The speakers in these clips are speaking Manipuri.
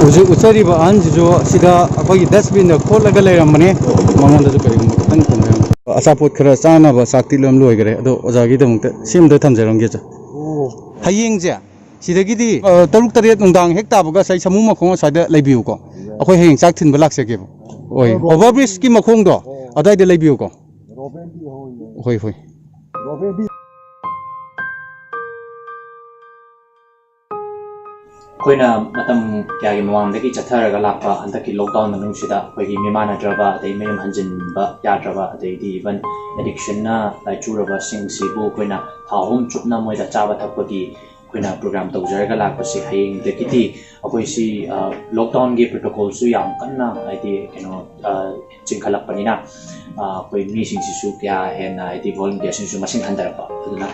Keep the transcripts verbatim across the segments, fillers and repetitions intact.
ꯍꯧꯖꯤꯛ ꯎꯠꯆꯔꯤꯕ ꯑꯍꯟꯁꯤꯁꯨ ꯁꯤꯗ ꯑꯩꯈꯣꯏꯒꯤ ꯗꯁꯕꯤꯟꯗ ꯈꯣꯠꯂꯒ ꯂꯩꯔꯝꯕꯅꯦ꯫ ꯃꯉꯣꯟꯗꯁꯨ ꯀꯔꯤꯒꯨꯝꯕ ꯈꯤꯇꯪ ꯊꯝꯕꯤꯔꯝꯃꯨ꯫ ꯑꯆꯥꯄꯣꯠ ꯈꯔ ꯆꯥꯅꯕ ꯆꯥꯛꯇꯤ ꯂꯣꯏ ꯂꯣꯏꯈꯔꯦ, ꯑꯗꯣ ꯑꯣꯖꯥꯒꯤꯗꯃꯛꯇ ꯁꯤ ꯑꯝꯇ ꯊꯝꯖꯔꯝꯒꯦ, ꯁꯥꯔ꯫ ꯍꯌꯦꯡꯁꯦ ꯁꯤꯗꯒꯤꯗꯤ, ꯑ, ꯇꯔꯨꯛ ꯇꯔꯦꯠ ꯅꯨꯡꯗꯥꯡ ꯍꯦꯛ ꯇꯥꯕꯒ ꯁꯥꯏ ꯁꯥꯃꯨ ꯃꯈꯣꯡ ꯑꯁ꯭ꯋꯥꯏꯗ ꯂꯩꯕꯤꯌꯨꯀꯣ꯫ ꯑꯩꯈꯣꯏ ꯍꯌꯦꯡ ꯆꯥꯛ ꯊꯤꯟꯕ ꯂꯥꯛꯆꯒꯦꯕ꯫ ꯍꯣꯏ, ꯑꯣꯚꯔ ꯕ꯭ꯔꯤꯖꯀꯤ ꯃꯈꯣꯡꯗꯣ ꯑꯗ꯭ꯋꯥꯏꯗ ꯂꯩꯕꯤꯌꯨꯀꯣ꯫ ꯍꯣꯏ, ꯍꯣꯏ꯫ ꯑꯩꯈꯣꯏꯅ ꯃꯇꯝ ꯀꯌꯥꯒꯤ ꯃꯃꯥꯡꯗꯒꯤ ꯆꯠꯊꯔꯒ ꯂꯥꯛꯄ ꯍꯟꯗꯛꯀꯤ ꯂꯣꯛꯗꯥꯎꯟ ꯃꯅꯨꯡꯁꯤꯗ ꯑꯩꯈꯣꯏꯒꯤ ꯃꯤꯃꯥꯟꯅꯗ꯭ꯔꯕ, ꯑꯗꯩ ꯃꯌꯨꯝ ꯍꯟꯖꯤꯟꯕ ꯌꯥꯗ꯭ꯔꯕ, ꯑꯗꯩꯗꯤ ꯏꯚꯟ ꯑꯦꯗꯤꯛꯁꯟꯅ ꯂꯥꯏꯆꯨꯔꯕꯁꯤꯡꯁꯤꯕꯨ ꯑꯩꯈꯣꯏꯅ ꯊꯥ ꯑꯍꯨꯝ ꯆꯨꯞꯅ ꯃꯣꯏꯗ ꯆꯥꯕ ꯊꯛꯄꯒꯤ ꯑꯩꯈꯣꯏꯅ ꯄ꯭ꯔꯣꯒ꯭ꯔꯥꯝ ꯇꯧꯖꯔꯒ ꯂꯥꯛꯄꯁꯤ ꯍꯌꯦꯡꯗꯒꯤꯗꯤ ꯑꯩꯈꯣꯏꯁꯤ, ꯑ, ꯂꯣꯛꯗꯥꯎꯟꯒꯤ ꯄ꯭ꯔꯣꯇꯣꯀꯣꯜꯁꯨ ꯌꯥꯝ ꯀꯟꯅ, ꯍꯥꯏꯗꯤ, ꯀꯩꯅꯣ, ꯑ, ꯆꯤꯡꯈꯠꯂꯛꯄꯅꯤꯅ, ꯑ, ꯑꯩꯈꯣꯏ ꯃꯤꯁꯤꯡꯁꯤꯁꯨ ꯀꯌꯥ ꯍꯦꯟꯅ, ꯍꯥꯏꯗꯤ, ꯚꯣꯂꯨꯟꯇꯤꯌꯔꯁꯤꯡꯁꯨ ꯃꯁꯤꯡ ꯍꯟꯊꯔꯛꯄ꯫ ꯑꯗꯨꯅ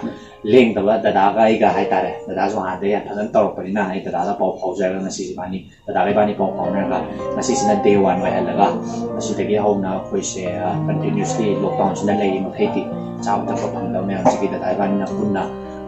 ꯂꯦꯡꯗꯕ ꯗꯗꯥꯒ ꯑꯩꯒ ꯍꯥꯏꯇꯥꯔꯦ, ꯗꯗꯥꯁꯨ ꯍꯥꯟꯅꯗꯒꯤ ꯌꯥꯝ ꯐꯖꯅ ꯇꯧꯔꯛꯄꯅꯤꯅ ꯑꯩ ꯗꯗꯥꯗ ꯄꯥꯎ ꯐꯥꯎꯖꯔꯒ ꯉꯁꯤ ꯏꯕꯥꯅꯤ, ꯗꯗꯥꯒ ꯏꯕꯥꯅꯤ ꯄꯥꯎ ꯐꯥꯎꯅꯔꯒ ꯉꯁꯤꯁꯤꯅ ꯗꯦ ꯋꯥꯟ ꯑꯣꯏꯍꯜꯂꯒ ꯉꯁꯤꯗꯒꯤ ꯍꯧꯅ ꯑꯩꯈꯣꯏꯁꯦ, ꯑ, ꯀꯟꯇꯤꯅ꯭ꯌꯨꯁꯂꯤ ꯂꯣꯛꯗꯥꯎꯟꯁꯤꯅ ꯂꯩꯔꯤ ꯃꯈꯩꯗꯤ ꯆꯥꯕ ꯊꯛꯄ ꯐꯪꯗꯕ ꯃꯌꯥꯝꯁꯤꯒꯤ ꯗꯗꯥ ꯏꯕꯥꯅꯤꯅ ꯄꯨꯟꯅ,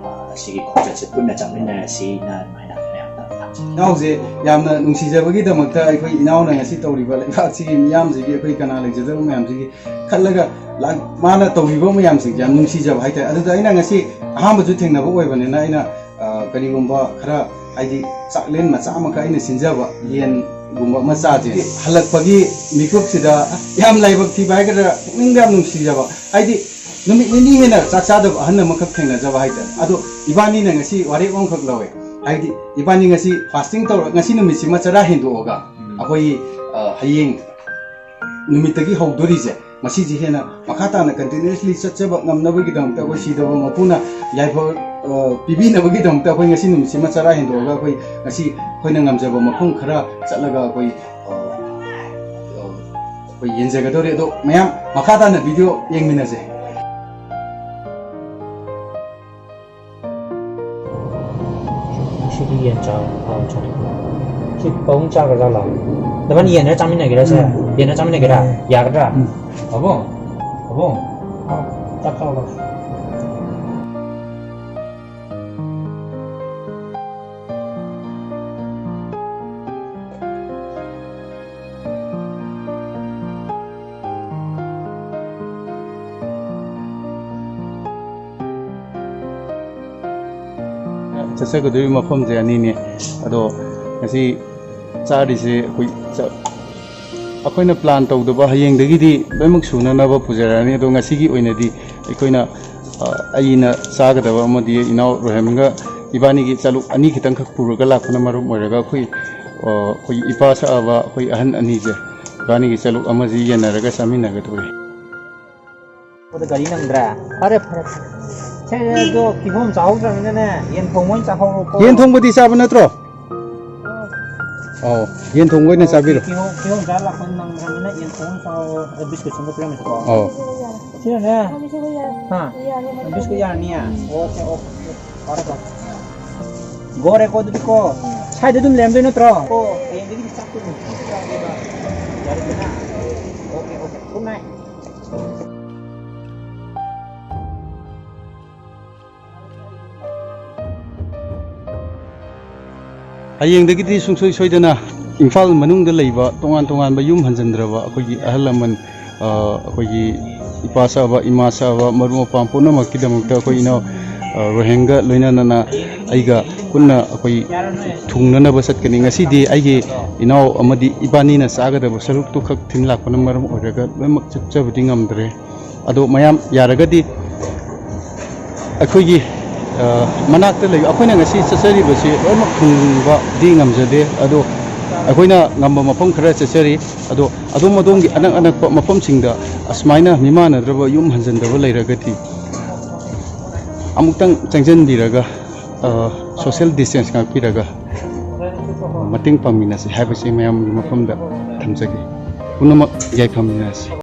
ꯑ, ꯑꯁꯤꯒꯤ ꯈꯣꯡꯆꯠꯁꯦ ꯄꯨꯟꯅ ꯆꯠꯃꯤꯟꯅꯔꯁꯤꯅ ꯑꯗꯨꯃꯥꯏꯅ ꯃꯌꯥꯝꯗ ꯊꯝꯖꯒꯦ꯫ ꯏꯅꯥꯎꯁꯦ ꯌꯥꯝꯅ ꯅꯨꯡꯁꯤꯖꯕꯒꯤꯗꯃꯛꯇ ꯑꯩꯈꯣꯏ ꯏꯅꯥꯎꯅ ꯉꯁꯤ ꯇꯧꯔꯤꯕ ꯂꯩꯕꯥꯛꯁꯤꯒꯤ ꯃꯤꯌꯥꯝꯁꯤꯒꯤ, ꯑꯩꯈꯣꯏ ꯀꯅꯥ ꯂꯩꯖꯗꯕ ꯃꯌꯥꯝꯁꯤꯒꯤ ꯈꯜꯂꯒ ꯂꯥꯛ-, ꯃꯥꯅ ꯇꯧꯔꯤꯕ ꯃꯌꯥꯝꯁꯤꯡꯁꯦ ꯌꯥꯝ ꯅꯨꯡꯁꯤꯖꯕ ꯍꯥꯏꯇꯥꯔꯦ꯫ ꯑꯗꯨꯗ ꯑꯩꯅ ꯉꯁꯤ ꯑꯍꯥꯟꯕꯁꯨ ꯊꯦꯡꯅꯕ ꯑꯣꯏꯕꯅꯤꯅ ꯑꯩꯅ, ꯑ, ꯀꯔꯤꯒꯨꯝꯕ ꯈꯔ, ꯍꯥꯏꯗꯤ, ꯆꯥꯛꯂꯦꯟ ꯃꯆꯥ ꯑꯃꯈꯛ ꯑꯩꯅ ꯁꯤꯟꯖꯕ ꯌꯦꯟꯒꯨꯝꯕ ꯑꯃ ꯆꯥꯁꯦ꯫ ꯍꯜꯂꯛꯄꯒꯤ ꯃꯤꯀꯨꯞꯁꯤꯗ ꯌꯥꯝ ꯂꯥꯏꯕꯛ ꯊꯤꯕ ꯍꯥꯏꯒꯗ꯭ꯔꯥ, ꯄꯨꯛꯅꯤꯡꯗ ꯌꯥꯝ ꯅꯨꯡꯁꯤꯖꯕ, ꯍꯥꯏꯗꯤ, ꯅꯨꯃꯤꯠ ꯅꯤꯅꯤ ꯍꯦꯟꯅ ꯆꯥꯛ ꯆꯥꯗꯕ ꯑꯍꯟ ꯑꯃꯈꯛ ꯊꯦꯡꯅꯖꯕ ꯍꯥꯏꯇꯥꯔꯦ꯫ ꯑꯗꯣ ꯏꯕꯥꯅꯤꯅ ꯉꯁꯤ ꯋꯥꯔꯦꯞ ꯑꯃꯈꯛ ꯂꯧꯋꯦ, ꯍꯥꯏꯗꯤ, ꯏꯕꯥꯅꯤ ꯉꯁꯤ ꯐꯥꯁꯇꯤꯡ ꯇꯧꯔ, ꯉꯁꯤ ꯅꯨꯃꯤꯠꯁꯤꯃ ꯆꯔꯥ ꯍꯦꯟꯗꯣꯛꯑꯒ, ꯎꯝ꯫ ꯑꯩꯈꯣꯏꯒꯤ, ꯑ, ꯍꯌꯦꯡ ꯅꯨꯃꯤꯠꯇꯒꯤ ꯍꯧꯗꯣꯔꯤꯁꯦ, ꯃꯁꯤꯁꯤ ꯍꯦꯟꯅ ꯃꯈꯥ ꯇꯥꯅ ꯀꯟꯇꯤꯅ꯭ꯌꯨꯁꯂꯤ ꯆꯠꯆꯕ ꯉꯝꯅꯕꯒꯤꯗꯃꯛꯇ, ꯑꯩꯈꯣꯏ ꯁꯤꯗꯕ ꯃꯄꯨꯅ ꯌꯥꯏꯐ, ꯑ, ꯄꯤꯕꯤꯅꯕꯒꯤꯗꯃꯛꯇ ꯑꯩꯈꯣꯏ ꯉꯁꯤ ꯅꯨꯃꯤꯠꯁꯤꯃ ꯆꯔꯥ ꯍꯦꯟꯗꯣꯛꯑꯒ ꯑꯩꯈꯣꯏ ꯉꯁꯤ ꯑꯩꯈꯣꯏꯅ ꯉꯝꯖꯕ ꯃꯐꯝ ꯈꯔ ꯆꯠꯂꯒ ꯑꯩꯈꯣꯏ, ꯑ, ꯑ, ꯑꯩꯈꯣꯏ ꯌꯦꯟꯖꯒꯗꯧꯔꯤ꯫ ꯑꯗꯣ ꯃꯌꯥꯝ ꯃꯈꯥ ꯇꯥꯅ ꯚꯤꯗꯤꯑꯣ ꯌꯦꯡꯃꯤꯟꯅꯁꯦ꯫ ꯁꯤꯗꯤ ꯌꯦꯟ ꯆꯥꯕ ꯐꯥꯎ ꯆꯥꯅꯤꯡꯕ꯫ ꯁꯤ ꯄꯥꯕꯨꯡ ꯆꯥꯒꯗ꯭ꯔꯥ ꯂꯥꯎ? ꯅꯕꯥꯅꯤ ꯌꯦꯟꯅ ꯆꯥꯃꯤꯟꯅꯒꯦꯔꯥ ꯁꯦ? ꯎꯝ꯫ ꯌꯦꯟꯅ ꯆꯥꯃꯤꯟꯅꯒꯦꯔꯥ? ꯌꯥꯒꯗ꯭ꯔꯥ? ꯎꯝ꯫ ꯄꯥꯕꯨꯡ? ꯄꯥꯕꯨꯡ? ꯍꯥꯎ꯫ ꯆꯥꯛ ꯆꯥꯎ ꯂꯥꯎ꯫ ꯆꯠꯆꯒꯗꯧꯔꯤꯕ ꯃꯐꯝꯁꯦ ꯑꯅꯤꯅꯦ꯫ ꯑꯗꯣ ꯉꯁꯤ ꯆꯥꯔꯤꯁꯦ ꯑꯩꯈꯣꯏ ꯆ-, ꯑꯩꯈꯣꯏꯅ ꯄ꯭ꯂꯥꯟ ꯇꯧꯗꯕ, ꯍꯌꯦꯡꯗꯒꯤꯗꯤ ꯂꯣꯏꯅꯃꯛ ꯁꯨꯅꯅꯕ ꯄꯨꯖꯔꯛꯑꯅꯤ꯫ ꯑꯗꯣ ꯉꯁꯤꯒꯤ ꯑꯣꯏꯅꯗꯤ ꯑꯩꯈꯣꯏꯅ, ꯑ, ꯑꯩꯅ ꯆꯥꯒꯗꯕ ꯑꯃꯗꯤ ꯏꯅꯥꯎ ꯔꯣꯍꯦꯟꯒ ꯏꯕꯥꯅꯤꯒꯤ ꯆꯥꯂꯨꯛ ꯑꯅꯤ ꯈꯤꯇꯪꯈꯛ ꯄꯨꯔꯒ ꯂꯥꯛꯄꯅ ꯃꯔꯝ ꯑꯣꯏꯔꯒ ꯑꯩꯈꯣꯏ, ꯑ, ꯑꯩꯈꯣꯏ ꯏꯄꯥ ꯁꯛꯑꯕ ꯑꯩꯈꯣꯏ ꯑꯍꯟ ꯑꯅꯤꯁꯦ, ꯏꯕꯥꯅꯤꯒꯤ ꯆꯥꯂꯨꯛ ꯑꯃꯁꯤ ꯌꯦꯟꯅꯔꯒ ꯆꯥꯃꯤꯟꯅꯒꯗꯧꯔꯤ꯫ ꯑꯗ ꯒꯥꯔꯤ ꯅꯪꯗ꯭ꯔꯦ꯫ ꯐꯔꯦ, ꯐꯔꯦ, ꯐꯔꯦ꯫ ꯁꯦ, ꯑꯗꯣ ꯀꯤꯍꯣꯝ ꯆꯥꯍꯧꯗ꯭ꯔꯕꯅꯤꯅꯅꯦ, ꯌꯦꯟ ꯊꯣꯡꯕ ꯑꯣꯏꯅ ꯆꯥꯍꯧꯔꯣꯀꯣ꯫ ꯌꯦꯟ ꯊꯣꯡꯕꯗꯤ ꯆꯥꯕ ꯅꯠꯇ꯭ꯔꯣ? ꯑꯧ, ꯌꯦꯟ ꯊꯣꯡꯕ ꯑꯣꯏꯅ ꯆꯥꯕꯤꯔꯣ꯫ ꯀꯤꯍꯣꯝ, ꯀꯤꯍꯣꯝ ꯆꯥ ꯂꯥꯛꯄ ꯅꯪꯗ꯭ꯔꯕꯅꯤꯅ ꯌꯦꯟ ꯊꯣꯡꯕ ꯆꯥꯍꯧꯔꯣ꯫ ꯑꯗ ꯕꯤꯁꯀꯨꯠꯁꯨ ꯑꯝꯇ ꯄꯤꯔꯝꯃꯨꯁꯦꯀꯣ꯫ ꯑꯧ꯫ ꯁꯤꯅꯅꯦ꯫ ꯍꯥ? ꯕꯤꯁꯀꯨꯠ ꯌꯥꯔꯅꯤꯌꯦ? Okay, okay. ꯐꯔꯦ, ꯐꯔꯦ꯫ ꯒꯣꯔꯦꯀꯣ ꯑꯗꯨꯗꯤꯀꯣ꯫ ꯁ꯭ꯋꯥꯏꯗ ꯑꯗꯨꯝ ꯂꯩꯔꯝꯗꯣꯏ ꯅꯠꯇ꯭ꯔꯣ? ꯑꯣ, ꯍꯌꯦꯡꯗꯒꯤꯗꯤ ꯆꯥꯛꯇꯣ ꯑꯗꯨꯝ ꯄꯤꯖꯔꯛꯑꯒꯦꯕ꯫ ꯌꯥꯔꯦꯗꯅ? Okay, okay. Good night. ꯍꯌꯦꯡꯗꯒꯤꯗꯤ ꯁꯨꯡꯁꯣꯏ ꯁꯣꯏꯗꯅ ꯏꯝꯐꯥꯜ ꯃꯅꯨꯡꯗ ꯂꯩꯕ ꯇꯣꯉꯥꯟ ꯇꯣꯉꯥꯟꯕ ꯌꯨꯝ ꯍꯟꯖꯤꯟꯗ꯭ꯔꯕ ꯑꯩꯈꯣꯏꯒꯤ ꯑꯍꯜ ꯂꯃꯟ, ꯑ, ꯑꯩꯈꯣꯏꯒꯤ ꯏꯄꯥ ꯁꯛꯑꯕ, ꯏꯃꯥ ꯁꯛꯑꯕ, ꯃꯔꯨꯞ ꯃꯄꯥꯡ ꯄꯨꯝꯅꯃꯛꯀꯤꯗꯃꯛꯇ ꯑꯩꯈꯣꯏ ꯏꯅꯥꯎ, ꯑ, ꯔꯣꯍꯦꯟꯒ ꯂꯣꯏꯅꯅꯅ ꯑꯩꯒ ꯄꯨꯟꯅ ꯑꯩꯈꯣꯏ ꯊꯨꯡꯅꯅꯕ ꯆꯠꯀꯅꯤ꯫ ꯉꯁꯤꯗꯤ ꯑꯩꯒꯤ ꯏꯅꯥꯎ ꯑꯃꯗꯤ ꯏꯕꯥꯅꯤꯅ ꯆꯥꯒꯗꯕ ꯁꯔꯨꯛꯇꯨ ꯈꯛ ꯊꯤꯟ ꯂꯥꯛꯄꯅ ꯃꯔꯝ ꯑꯣꯏꯔꯒ ꯂꯣꯏꯅꯃꯛ ꯆꯠꯆꯕꯗꯤ ꯉꯝꯗ꯭ꯔꯦ꯫ ꯑꯗꯣ ꯃꯌꯥꯝ ꯌꯥꯔꯒꯗꯤ ꯑꯩꯈꯣꯏꯒꯤ, ꯑ, ꯃꯅꯥꯛꯇ ꯂꯩꯕ, ꯑꯩꯈꯣꯏꯅ ꯉꯁꯤ ꯆꯠꯆꯔꯤꯕꯁꯤ ꯂꯣꯏꯅꯃꯛ ꯊꯨꯡꯕꯗꯤ ꯉꯝꯖꯗꯦ꯫ ꯑꯗꯣ ꯑꯩꯈꯣꯏꯅ ꯉꯝꯕ ꯃꯐꯝ ꯈꯔ ꯆꯠꯆꯔꯤ꯫ ꯑꯗꯣ ꯑꯗꯣꯝ ꯑꯗꯣꯝꯒꯤ ꯑꯅꯛ ꯑꯅꯛꯄ ꯃꯐꯝꯁꯤꯡꯗ ꯑꯁꯨꯃꯥꯏꯅ ꯃꯤꯃꯥꯟꯅꯗ꯭ꯔꯕ ꯌꯨꯝ ꯍꯟꯖꯤꯟꯗꯕ ꯂꯩꯔꯒꯗꯤ ꯑꯃꯨꯛꯇꯪ ꯆꯪꯁꯤꯟꯕꯤꯔꯒ, ꯑ, social distance ꯉꯥꯛꯄꯤꯔꯒ ꯃꯇꯦꯡ ꯄꯥꯡꯃꯤꯟꯅꯁꯤ ꯍꯥꯏꯕꯁꯤ ꯃꯌꯥꯝꯒꯤ ꯃꯐꯝꯗ ꯊꯝꯖꯒꯦ꯫ ꯄꯨꯝꯅꯃꯛ ꯌꯥꯏꯐꯃꯤꯟꯅꯔꯁꯤ꯫